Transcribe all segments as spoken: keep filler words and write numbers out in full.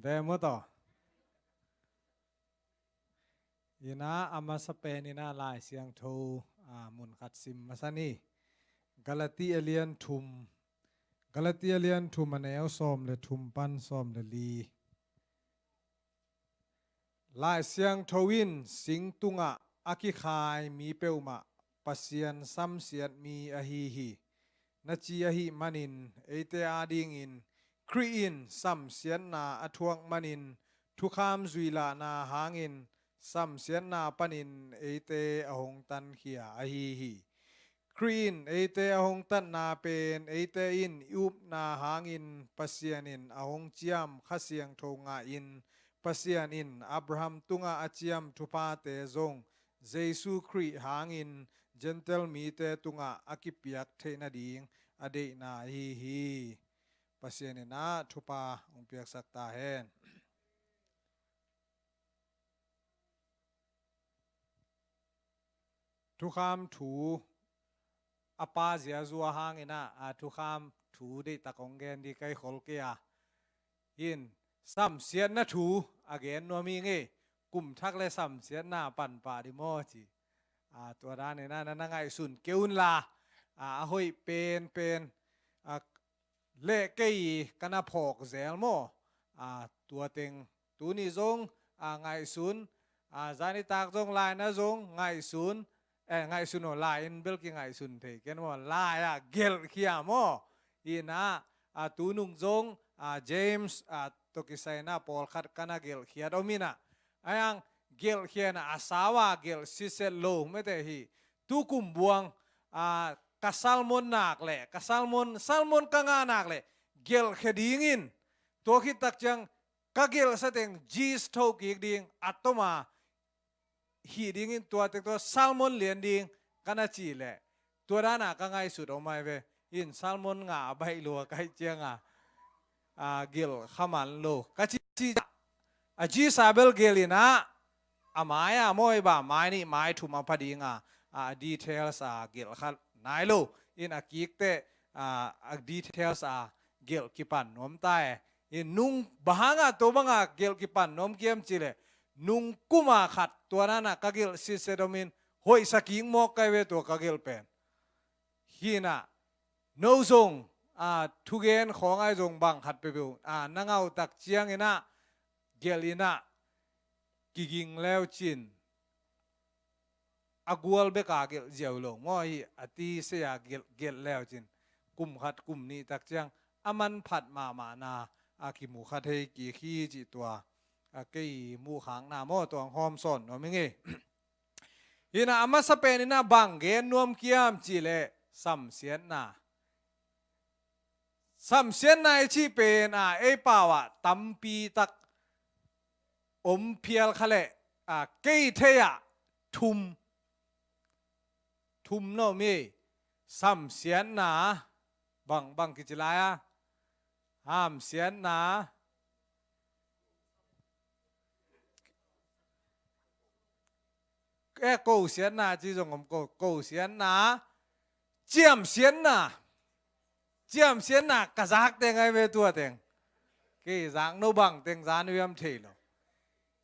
Ve maw taw. Ina a masa pen ina Lai Siangtho, a, mun khat sim masa ni. Galati a lian thum. Galati a lian thum a neu sawm le thum pan sawm le li. Lai Siangtho in sing tungah a kikhai mi peuhmah Pasian samsiat mi ahi hi. Na ci ahih manin eite adingin Khrih in samsiatna a thuak manin thukham zuilahna hangin samsiatna panin eite a hong tankhia ahi hi. Khrih in eite a hong tatna pen eite in i upna hangin Pasian in a hong ciam Kha Siangtho ngahin Pasian in Abraham tungah a ciam thuphate zong Jesu Khrih hangin Gentile mite tungah a kipiak theih nading a deihna ahi hi. Pasian in a thupha hong piaksak ta hen. Thukham thu a pa ziazu a hangin a, a thukham thu deihtak hong gen di kai khol kei a. Hin samsiatna thu a gen nuam hi ngei. Kum thak le samsiatna pan pah di maw ci. A, tua danin a na, na ngaihsun kei un la. A, a hoih pen pen. A, le kei ka na phawk zel maw. A, tua teng tuni zong, a, ngaihsun, a, zanitak zong laina zong ngaihsun, eh, ngaihsun aw, lai in bel kingaihsun thei ken maw, lai-ah gelhkhia maw. Ina, a, tunung zong, a, James, a, tawh kisaina pawlkhat ka na gelhkhiat om ina. Ayang gelhkhia ina a sau a gelh siset lo mete hi. Tukum buang, a, ka salmon nak le, ka salmon, salmon ka ngah nak le, gelhkhia dingin. Tua khit tak ciang ka gelhsa teng jis tho kik ding, a toma hih dingin tua tek tua salmon lian ding ka na ci le. Tua dana ka ngaihsut om ai ve. In salmon ngah a baih lua kaih cianga, a, gelh kha man lo. Ka ci ci a jis a bel gelh ina, a mai a mawi ba mai nih mai thum a pha dinga, a, details a gelh kha nai lo. In a kikte, a, a details a gelh kipan nuam ta e. In nung bang hanga tua banga gelh kipan nuam kiam ci le. Nung kuma khat tua nana ka gelh sitset om in hoihsa kik mawk kai ve tua ka gelh pen. Hina, no zong, a, thugen khawng ai zong bang khat peuhpeuh, a, na ngautak ciang ina, gelh ina, kiging leu cin, a gual beka gelh ziau lo maw hi, a ti sei a gelh, gelh leu cin, kum khat kum nih tak ciang, a manphat mahmahna, a kimu kha thei kik hi cih tua, a kei muhkhakna maw tua hong hawm sawn nuam hi ngei. Hina a masa pen ina bang gen nuam kiam cih leh samsiatna. Samsiatna i cih pen a ei pau ah tampi tak om phial kha leh a kei thei ah thum, thum na om hi. Samsiatna bang, bang kici lai a. Hamsiatna, eh, kosiatna ci zong om ko, kosiatna, ciamsiatna. Ciamsiatna ka zak teng ai ve tua teng. Kei zak no bang teng zan viam thei lo.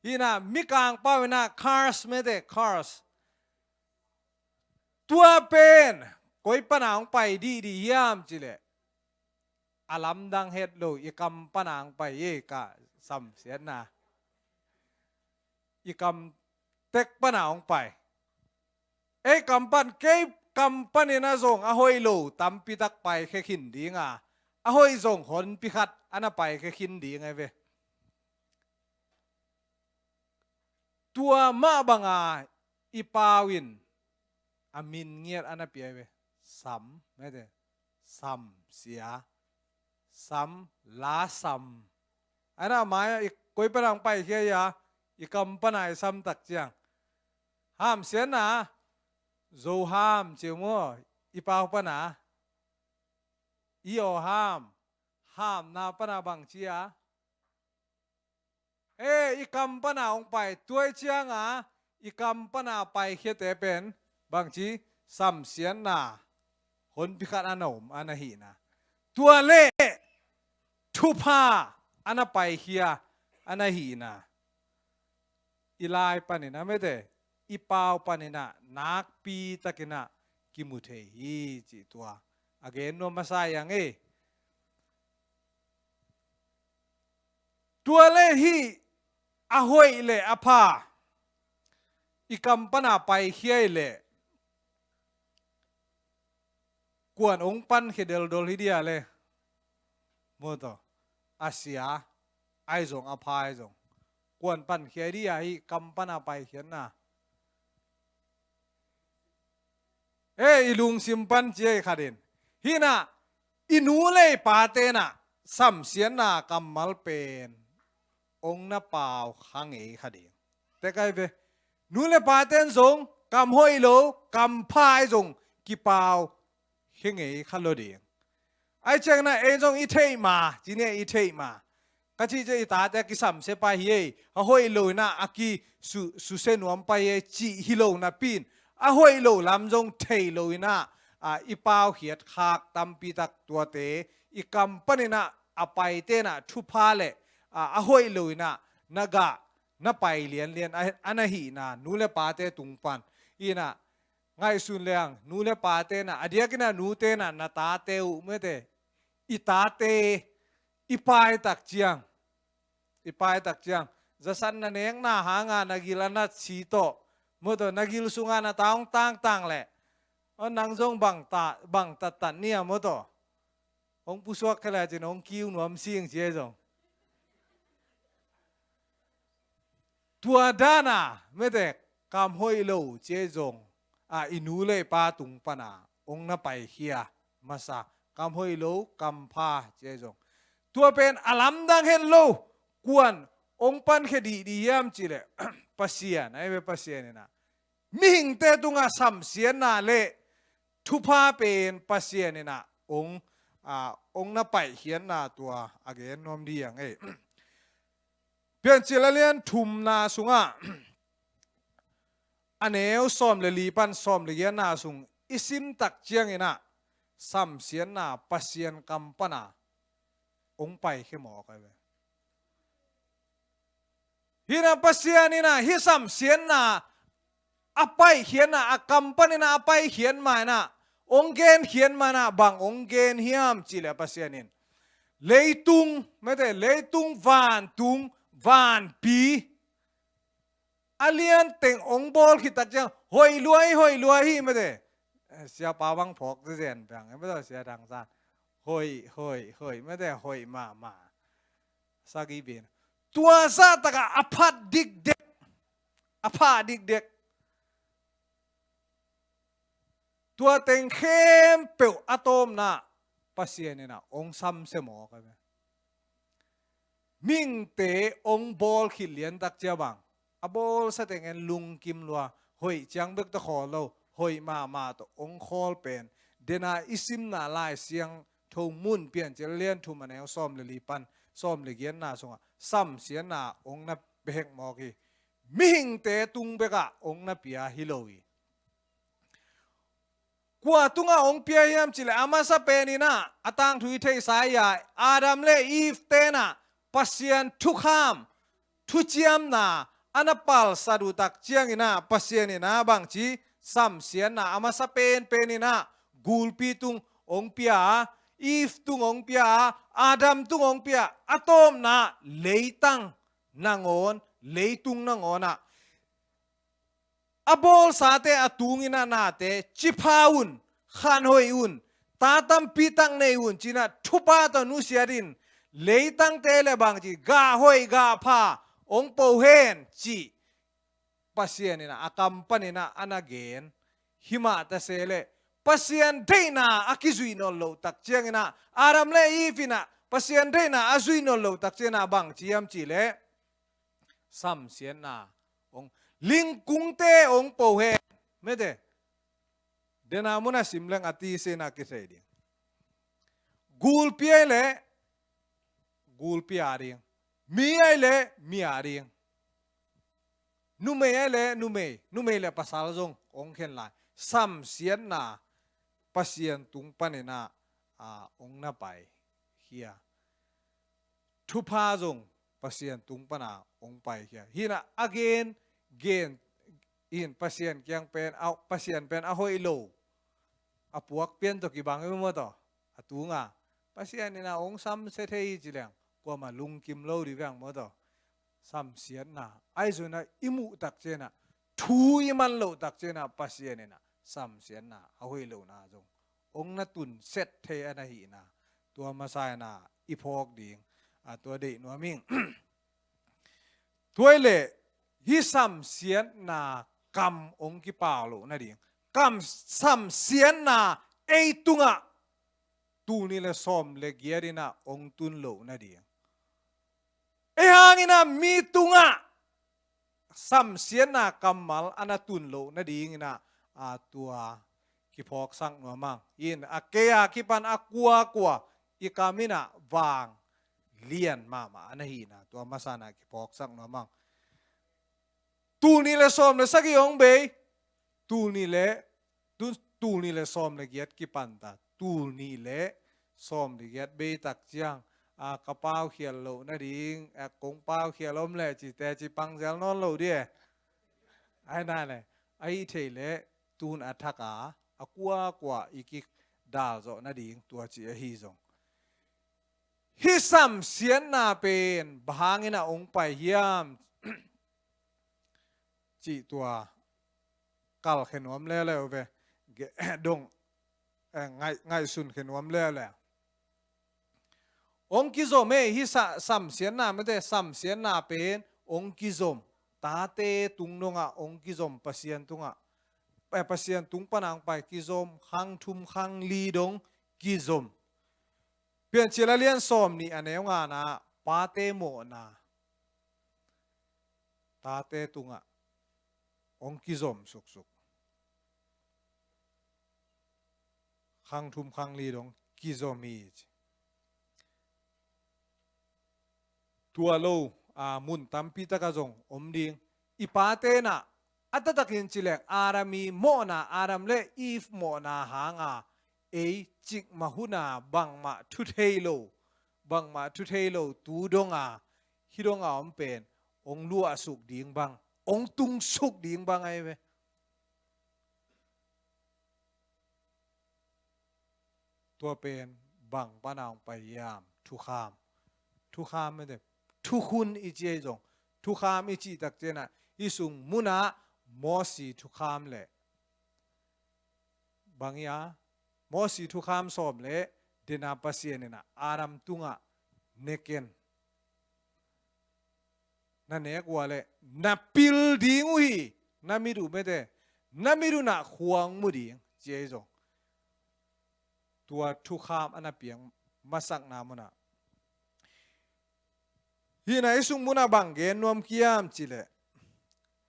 Hina mikang pau ina curse mete, curse. Tua pen koi pana hong pai dihdih hiam cih leh a lamdang het lo, i kam pana hong pai hi ka samsiatna. I kam tek pana hong pai. Ei kam pan, kei kam panin a zong a hoih lo tampi tak paikhia khin dinga, a hoih zong honpi khat a na paikhia khin ding ai ve. Tua mah banga i pau in a min ngiat a na pia ai ve. Sam, mete. Sam sia. Sam, la sam. Ai na mai a i koi pana hong paikhia ia, i kam pana i sam tak ciang. Hamsiatna, zo ham ci maw, i pau pana. I aw ham, hamna pana bang cia. E, i kam pana hong pai, tua i cianga, i kam pana paikhiate pen, bangci, samsiatna, honpi khat a na om, a na hihna. Tua leh, thupha, a na paikhia, a na hihna i lai panin ah, mete, i pau panin ah nakpi takin ah kimu thei hi cih tua a gen nuam masa hi hang ei. Tua le hih a hoih le a pha i kam pan a paikhia hi leh kuan hong pankhia deldol hi dia le. Maw taw, a sia ahi zong a pha ahi zong kuan pankhia hi dia, hih kam pan a paikhiatna. E, i lungsim pan ci ei khat in. Hih in ah i nu le i pate in ah samsiatna kammal pen hong na pau kha ngei kha ding. Tek ahi ve. Nu le pate in zong kam hoih lo, kam pha ahi zong kipau khe ngei kha lo ding. Ahi ciangin ah ei zong i theih ma, ci ni, i theih ma. Ka cih ciang i tate a kisamsia pah hi ei, a hoih lo in ah a ki su, susia nuam pah hi ei cih hi lo napi in, a hoih lo lam zong thei lo in ah, a, i paukhiat khak tampi tak tuate i kam panin ah a paite in ah thupha le, a, a hoih lo in ah na gah, na pai lianlian a, a na hihna nu le pate tung pan in ah ngaihsun leng nu le pate in ah, a diakin ah nute in ah na tate uh, mete, i tate i pai tak ciang, i pai tak ciang, zasan na nekna hanga na gil a na si tawh, maw taw, na gil sunga na ta hong tangtang leh, aw, nang zong bang ta, bang tattat ni a, maw taw, hong pusuak khe le cin hong kiu nuam sing ci ei zong. Tua dan a, mete, kam hoih lo ci ei zong, a, i nu le i pa tung pan a hong na paikhia masa, kam hoih lo, kam pha ci ei zong. Tua pen a lamdang het lo, kuan hong pankhia dihdih hiam cih leh Pasian, ahi ve, Pasian in ah mihingte tungah samsiatna le thupha pen Pasian in ah hong, a, hong na paikhiatna tua a gen nuam dih hi hang ei. Piancil a lian thumna sungah a neu sawm le li pan sawm le giatna sung i sim tak ciangin ah samsiatna Pasian kam pan a hong paikhia mawk ahi ve. Hih in ah Pasian in ah hih samsiatna a paikhiatna, a kam panin ah a paikhiat ma in ah, hong genkhiat ma in ah bang hong gen hiam cih leh Pasian in leitung, mete, leitung, vantung, vanpi a lian teng hong bawl khit tak ciang hoih lua hi, hoih lua hi, mete. Eh, siapa bang phawk zezen piang, mete, sia dang san. Hoih, hoih, hoih, mete, hoih mahmah. Sagih pen tua zahtak a a phat dikdek, a pha dikdek, tua teng khempeuh a tawpna Pasian in ah hong samsia mawk ahi ve. Mihingte hong bawl khit lian tak ciang bang, a bawlsa teng en lungkim lua, hoih ciang bek tawh khawl lo, hoih mahmah tawh hong khawl pen, den a i simna Lai Siangtho mun, Piancil a lian thum a neu sawm le li pan sawm le giatna sungah samsiatna hong na pia hek mawk hi. Mihingte tung bekah hong na pia hi lo hi. Kua tungah hong pia hiam cih leh a masa pen in ah, a tangthu i theihsa hi a, Adam le Eve te in ah Pasian thukham, thuciamna a na palsat uh tak ciangin ah Pasian in ah bangci, samsiatna a masa penpen in ah gulpi tung hong pia a, Eve tung hong pia a, Adam tung hong pia a, a tawpna leitang nangawn, leitung nangawn ah a bawlsate a tungin ah nate cipha un, khanhoih un, ta tampi tak nei un ci-in ah thupha tawh nusiat in, leitangte le bangci gah hoih gah pha hong po hen cih Pasian in ah a kam panin ah a na gen. Himah ta se leh Pasian deihna a kizuih nawn loh tak ciangin ah, Adam le Eve in ah Pasian deihna a zuih nawn loh tak ciangin ah bangci hiam cih leh samsiatna hong, lingkungte hong po hen, mete. Den a mun a sim leng a tisa in ah kithei ding. Gulpi ahih leh gulpi a ding. Mi ahih leh mi a ding. Numei ahih leh numei, numei le pasal zong hong khen lai. Samsiatna Pasian tung panin ah, a, hong na paikhia. Thupha zong Pasian tung pana hong paikhia. Hi in ah a gen, gen in Pasian kiang pen, a, Pasian pen a hoih lo a puak pian tawh kibang hi maw taw. A tunga Pasian in ah hong samsia thei hi ci leng kuamah lungkim lo ding veng maw taw. Samsiatna ahi zong in ah i muh tak ciang ah, thu i man loh tak ciang ah Pasian in ah samsiatna a hoih lohna zong hong na tunset thei a na hihna, tua masa in ah i phawk ding, a, tua deih nuam ing. Tua hi leh hih samsiatna kam hong kipau loh nading, kam samsiatna ei tungah tul nih le sawm le giat in ah hong tun loh nading, ei hang in ah mi tungah samsiatna kammal a na tun loh nading in ah, a, tua kiphawksak nuam ing. In a kei a kipan a kuakua i kam in ah vang lian mahmah a na hihna, tua masa in ah kiphawksak nuam ing. Tul nih le sawm le sagih hong bei, tul nih le, tu, tul nih le sawm le giat kipan ta, tul nih le sawm le giat bei tak ciang, a, ka paukhial loh nading, a, kong paukhial om leh ci teci pangzel nawn lo ding e. Ai na le, a hih theih leh tun a thak a, a kuakua i kidal zawh nading tua ci ahi zong. Hih samsiatna pen bang hang in ah hong pai hiam cih tua kalkhia nuam leuleu ve. Ge-, dong, eh, ngaih, ngaihsun khia nuam leuleu. Hong kizom e, hih sa-, samsiatna mate, samsiatna pen hong kizom. Tate tung dongah hong kizom, Pasian tungah, eh, Pasian tung pana hong pai kizom, khang thum khang li dong kizom. Piancil a lian sawm nih a neu nga na, pate mawhna tate tungah hong kizom suksuk. Khang thum khang li dong kizom hi ci. Tua lo, a, mun tampi takah zong om ding. I pate in ah a taktakin ci leng Adam i mawhna, Adam le Eve mawhna hanga ei cikmah hun a bangmah thu thei lo, bangmah thu thei lo tu dong a, hih dong a om pen hong luahsuk ding bang, hong tungsuk ding bang ahi ve. Tua pen bang pana hong pai hiam? Thukham. Thukham mate, thukhun i ci ahi zong, thukham i cih tak ciang ah, hih sung munah Mosi thukham le bang hi a, Mosi thukham sawm le dena Pasian in ah Adam tungah, ne ken, na nek uh leh na pil ding uh hi, na mit uh mate, na mit un ah khua hong mu ding ci ahi zong. Tua thukham a na piang masakna munah, hih na i sung munah bang gen nuam hiam cih leh,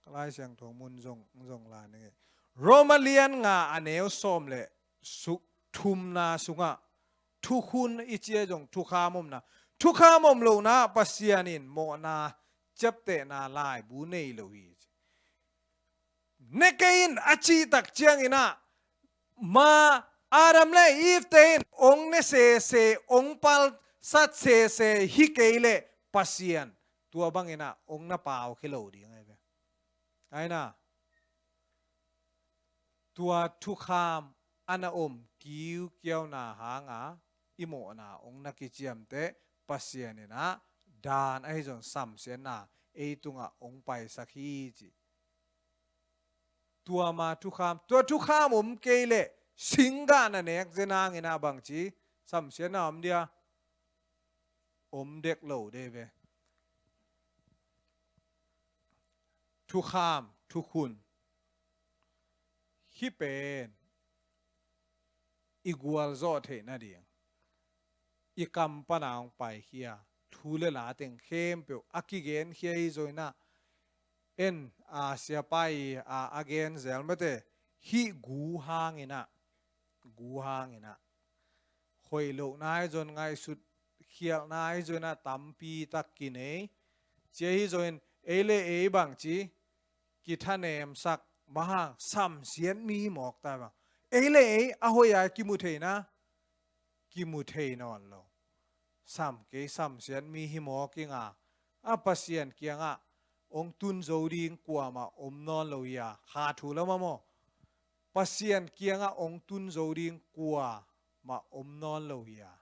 ka Lai Siangtho mun zong, zong la ning e. Roma lian nga a neu sawm le suk thumna sungah thukhun i ci ahi zong thukham omna, thukham om lohna Pasian in mawhna ciaptehna laibu nei lo hi ci. Ne kei in a cih tak ciangin ah, ma Adam le Eve te in hong ne sese, hong palsat sese hi kei leh Pasian tua bangin ah hong na pau khia lo ding ahi ve. Ai na, tua thukham a na om kiukiauna hanga i mawhna hong na kiciamteh Pasian in ah dan ahi zong samsiatna ei tungah hong paisak hi ci. Tua ma thukham, tua thukham om kei leh singgah na nek zen hangin ah bangci samsiatna om dia? Om dek lo de ve. Thukham, thukhun, hih pen i gualzawh theih nading, i kam pana hong paikhia thu le la teng khempeuh a kigenkhia hi zaw in ah, en, a, siapa i, a, a gen zel mate, hih gu hangin ah, gu hangin ah, hoih lohna ahi zong, ngaihsut khialhna ahi zong in ah tampi tak kinei. Cia hi zong in ei le ei bangci kithanemsak, mahang samsiat mi hi mawk ta bang. Ei le ei a hoih a kimu theihna, kimu thei nawn lo. Sam kei samsiat mi hi mawk ing a, A Pasian kiangah hong tun zo ding kuamah om nawn lo hi a, kha thu lamah maw? Pasian kiangah hong tun zo ding kuamah om nawn lo hi a.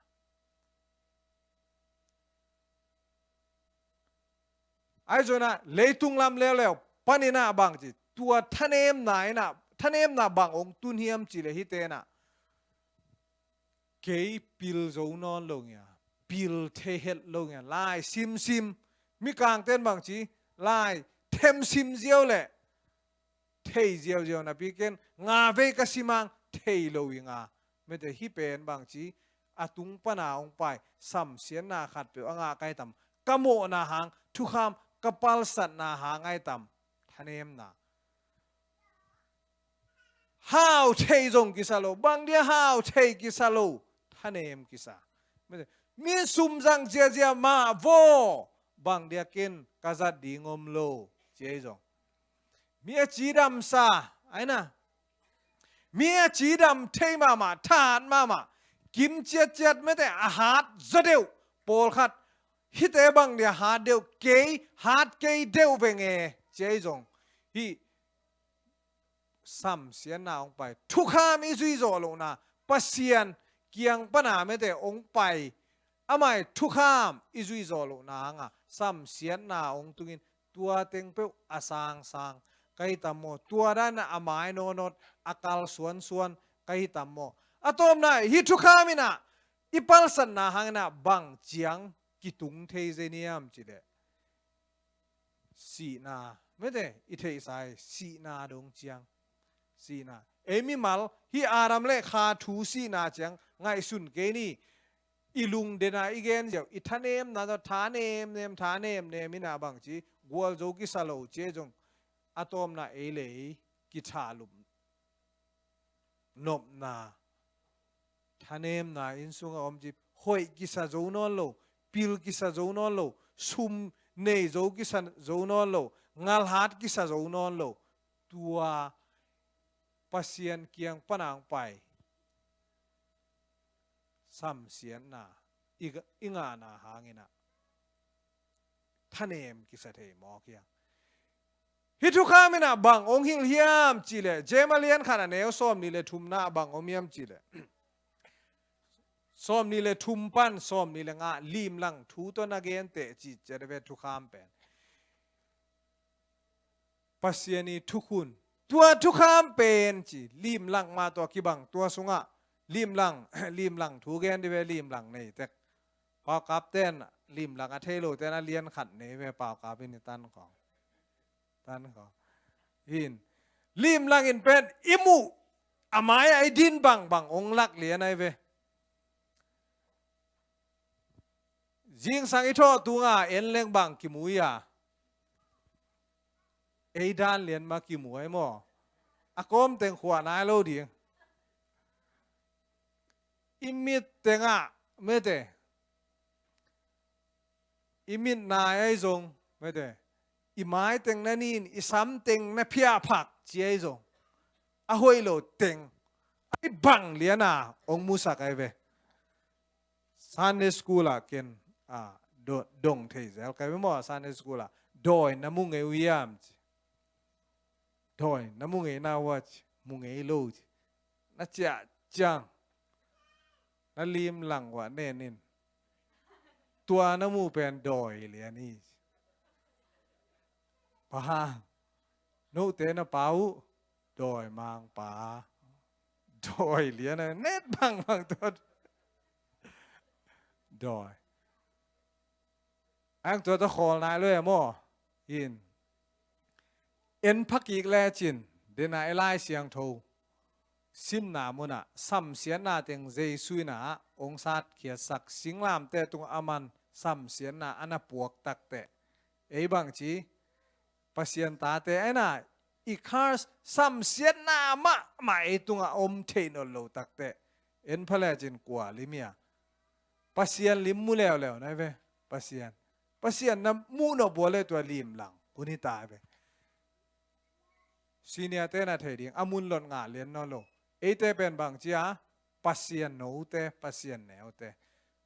Ahi zongin ah leitung lam leuleu panin ah bang ci, tua thanemna in ah, thanemna bang hong tun hiam cih leh hihte in ah kei pil zo nawn lo ngia, pil thei het lo ngia, lai simsim, mikangte in bang ci, lai themsim ziau leh thei ziauziau napi ken, nga vei ka sim hang thei lo hi nga. Mete, hih pen bang ci, a tung pana hong pai samsiatna khatpeuh a ngah ka hi tam, ka mawhna hang thukham, ka palsatna hang ahi tam, thanemna. Hau thei zong kisa lo, bang dia hau thei kisa lo, thanem kisa. Mete, mi sum zang ziazia mah vaw, bang dia ken ka zat ding om lo, ci ahi zong. Mi a cidamsa, aina. Mi a cidam thei mahmah, thahat mahmah, kim ciatciat, mete, a hat zaw deuh, pawlkhat, hihte bang dia hat deuh, kei hat kei deuh veng e, ci ahi zong. Hih samsiatna hong pai, thukham i zui zawh lohna, Pasian kiang pana mete hong pai, amah i thukham i zui zawh lohna hanga samsiatna hong tungin, tua teng peuh a sangsang ka hi tam maw? Tua dan a mai nawtnawt, a kal suansuan ka hi tam maw? A tawpna, hih thukham in ah i palsatna hangin ah bang ciang kitung thei zen hiam cih leh, sihna, mete, i theihsa hi, sihna dong ciang. Sihna. Ei mimal, hih Adam le Kha thu sihna ciang ngaihsun kei ni. I lungdena i gen ziau, i thanemna tawh thanemnem, thanemnem in ah bang ci, gualzo kisa lo ci e zong, a tawpna ei le ei kithalup nopna, thanemna inn sungah om ci, hoih kisa zo nawn lo, pil kisa zo nawn lo, sum nei zo kisa zo nawn lo, ngalhat kisa zo nawn lo. Tua Pasian kiang pana hong pai samsiatna i, i ngahna hangin ah thanem kisa thei mawk hiam? Hih thukham in ah bang hong hilh hiam cih leh, James a lian khat a neu sawmnih le thumna ah bang om hiam cih leh, sawmnih le thum pan sawmnih le nga, limlang thu tawh na gen teh ci ciat ve, thukham pen. Pasian i thukhun. Tua thukham pen ci, limlang mah tawh kibang, tua sungah limlang, limlang thu gen di ve, limlang nei tek. Paukap ten limlang a thei lo ten a lian khat nei ve, Paukap in i tan khawng. Tan khawng. In. Limlang in pen i muh, a mai-ah i din bangbang hong lak lian ahi ve. Zingsang i thawh tunga en leng bang kimu hi a? Ei dan lian mah kimu ahi maw? A kawm teng khua nai lo ding. I mit tengah, mete, i mit nai ahi zong, mete, i mai teng na nin, i sam teng na phiahphak ci ahi zong, a hoih lo teng ahi bang liana hong musak ahi ve. Sunday school ah ken, a, do-, dong thei zel ka hi ve maw, Sunday school ah, dawi na mu ngei uh hiam ci. Dawi na mu ngei na uh a ci, mu ngei lo ci. Na ciah ciang, na limlang uh a nen in, tua na mu pen dawi lian hi ci. Pa, note na pa uh, dawimangpa. Dawi lian a, net bangbang tuat. Dawi. Ang tuat a khawl nai lo e maw? In. En phakik lecin, dena i Lai Siangtho simna munah samsiatna teng Jesu in ah hong satkhiatsak, singlamteh tungah aman samsiatna a na puak takteh, ei bangci, Pasian tate aina, i curse, samsiatna mahmah ei tungah om thei nawn lo takteh, en pha lecin kua lim hia? Pasian lim mu leuleu na hi ve. Pasian, Pasian na muh nop uh le tua limlang hun hi ta hi ve. Senior te na thei ding, a mun lot ngah lian nawn lo. Eite pen bangci a, Pasian note, Pasian neute.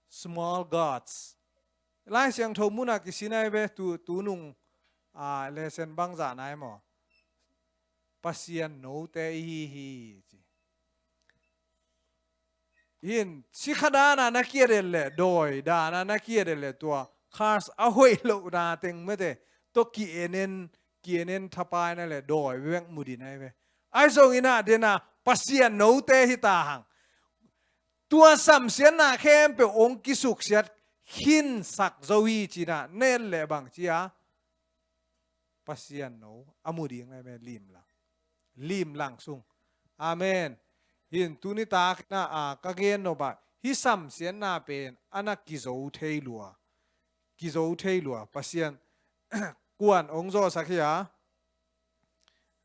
Small gods. Lai Siangtho munah kisin ai ve, tu, tu nung, a, lesen bangzah nai maw? Pasian note i hi hi ci. Hin, sikha dana na kiaden le, dawi dana na kiaden le, tua khas a hoih lohna teng mete, tua ki-enen, ki-enen thapaina le dawi vek mudin ai ve. Ai zong ina dena Pasian note hi ta hang. Tua samsiatna khempeuh ong kisuksiat khinsak zo hi cina, nen le bang cia Pasian no a mu ding nai me limlang. Limlang sung. Amen. Hin tuni takna a ka gen no ba, hi samsiatna pen ana kizo thei lua. Kizo thei lua. Pasian kuan ong zawhsak hi a.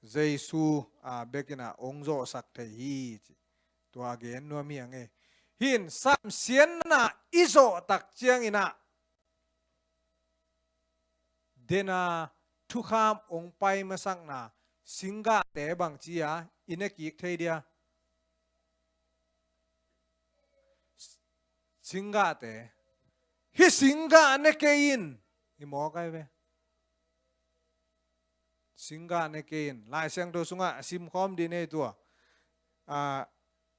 Jesu a bekina ong zawhsak thei hi ci. Tua gen nuam hi ang e. Hin samsiatna i zawh tak ciangina dena thukham ong pai masakna singgahte bang cia i ne kik thei dia. Singgahte. Hi singgah ne kei in. I mawk ai ve. Singgah ne kei in. Lai Siangtho sungah simkhawm di nei tua. A,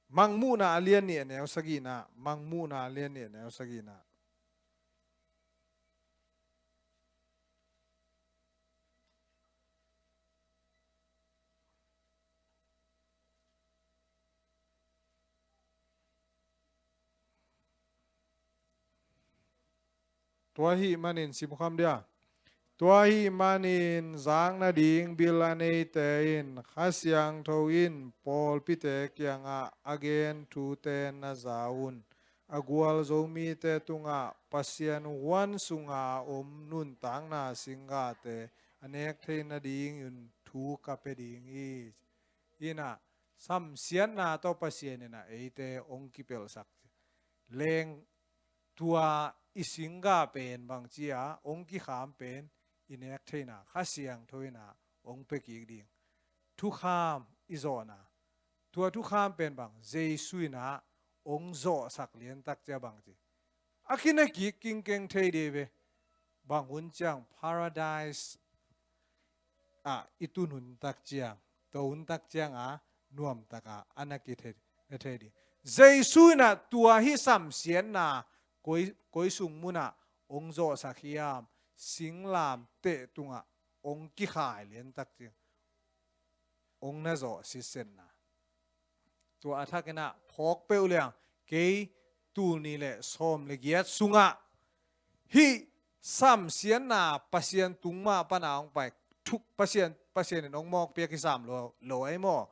Mangmuhna a lian nih a neu sagihna. Mangmuhna a lian nih a neu sagihna. Tua ahih manin simkham dia. Tua ahih manin zak nading bil a neite in Kha Siangtho in pawlpite kiangah a gen thute na za un. A gualzo mite tungah Pasian huan sunga om nuntakna singgahte a nek thei nadingin thu ka pia ding hi. Inah samsiatna tawh Pasian inah eite ong kipelhsak leng tua i singgah pen bang cia ong kikham pen i nek theina Kha Siangtho inah ong pia kik ding. Thukham i zawhna. Tua thukham pen bang Jesu inah ong zawhsak liantak cia bang ci. A kina kik kingkeng thei dih ve. Bang hun ciang paradise ah i tun hun tak ciang, tua hun tak ciang a nuam taka a na kithei, na thei dih. Jesu inah tua hi samsiatna koi, koi sung munah ong zawhsak hiam, singlamteh tungah ong kikhai liantak ciang ong na zawh sitsetna. Tua a thak inah phawk peuh liang kei tul nih le sawm le giat sungah hih samsiatna Pasian tung mah pana ong pai thuk Pasian, Pasian in ong mawk piak hi sam lo, lo ai maw?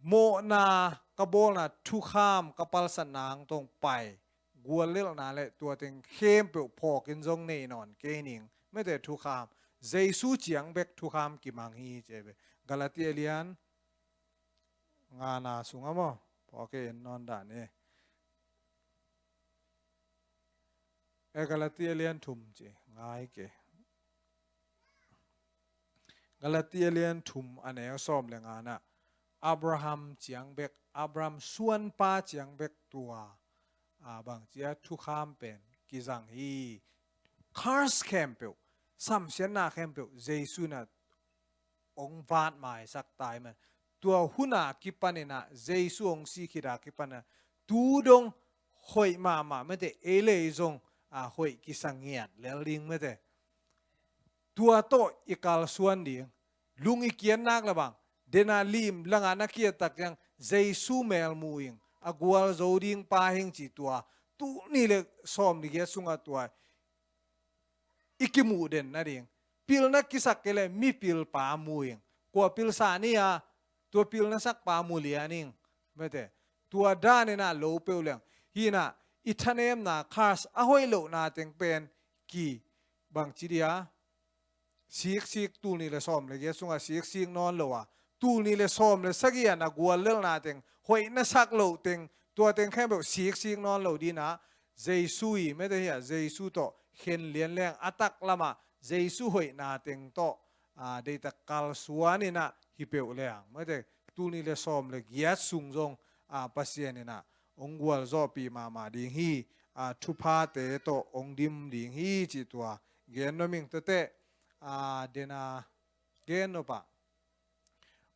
Mawhna ka bawlna thukham ka palsatna ang tong pai guallelhna le tua teng khempeuh phawkin zong nei nawn kei ning. Mete thukham Jesu ciang bek thukham kimang hi ci ve. Galatia lian ngana sungah maw? Pawke en nawn dan e. E Galatia lian thum ci ngai ke. Galatia lian thum a neu sawm le ngana Abraham ciang bek, Abraham suanpa ciang bek tua a bang cia thukham pen kizang hi. Curse khempeuh, samsiatna khempeuh Jesu inah ong vat maisak tai man. Tua huna kipan inah Jesu ong si khita kipan inah tu dong hoih mahmah mete ei le ei zong a hoih kisa ngiat lel ding mete. Tua tawh i kalsuan ding. Lung i kiat nak le bang dena lim langah na kiat tak ciang Jesu mel mu ing. A gualzo ding pa hing ci tua. Tul nih le sawm le giat sungah tua i kimuh den nading. Pilna kisak kei le mipilpa mu ing. Kua pilsa ni a tua pilna sakpa mu lian ing. Mete tua dan inah lo peuh liang. Hinah i thanemna khas a hoih lohna teng pen ki bang ci dia. Siksik tul nih le sawm le giat sungah siksik nawn lo a tul nih le sawm le sagih a na guallelhna teng hoih na sak loh teng tua teng khempeuh siksik nawn lo dinah Jesu i mete hi a Jesu tawh khen lian leng a taklamah Jesu hoihna teng tawh a, deihtak kalsuan inah hi peuh leng mete tul nih le sawm le giat sung zong a, Pasian inah ong gualzawhpih mahmah ding hi. a, thuphate tawh hong dim ding hi cih tua gen nuam ing. Tuate, a, dena gen nop ah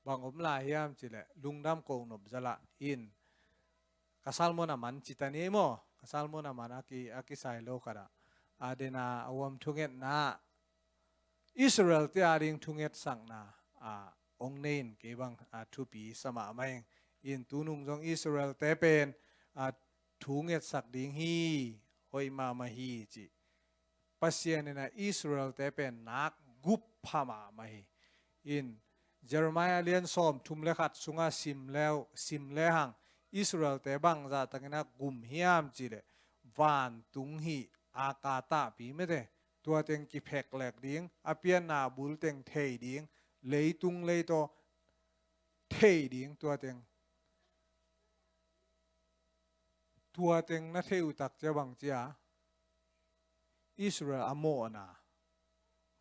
bang om lai hiam cih leh lungdam ko nop zaw lah in, ka sermon a man ci ta ni maw, ka sermon a man a ki, a kisai lo khat ah, a, dena a huam thungetna Israel-te a ding thungetsakna, a, hong nei in kei bang, a, thupi sa mahmah ing. In tunung zong Israel-te pen, a, thungetsak ding hi, hoih mahmah hi cih Pasian in a Israel-te pen nak gup pha mahmah hi. In Jeremiah lian sawmthum le khat sungah sim le, sim lehang Israel-te bangzah takin a gum hiam cih leh vantung hih a ka tahpi mete, tua teng kiphek lek ding, a pianna bul teng thei ding, leitung leitaw thei ding, tua teng, tua teng na thei uh tak cia bang cia Israel a mawhna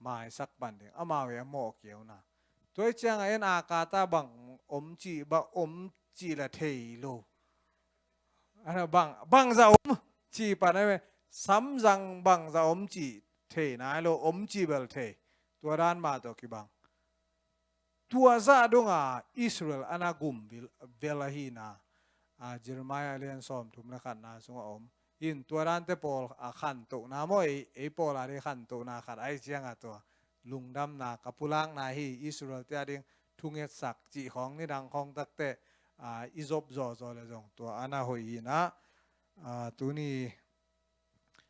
maisak pan ding, amau hi a mawh kiauna. Tua hi ciangah en a ka ta bang om cih, bang om cih la thei lo. Ana bang, bangza om cih pan ai me, samzang bangza om cih thei nai lo, om cih bel thei. Tua dan mah tawh kibang. Tua zah donga Israel ana gum vel, vel ahina, a, Jeremiah lian sawmthum le khatna sungah om. In tua dante pawl a khantohna maw, ei, ei pawl a ding khantohna khat ahi cianga tua lungdamna ka pulakna hi. Israel-te a ding thungetsak cih khawng nidang khawng takte, a, i zop zawzaw le zong tua ana hoih hina, a, tuni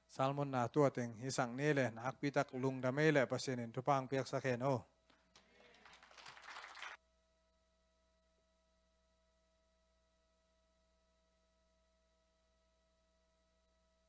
sermonna tua teng hisak ni le, nakpitak lungdam ei le, Pasian in thupha piaksak hen o.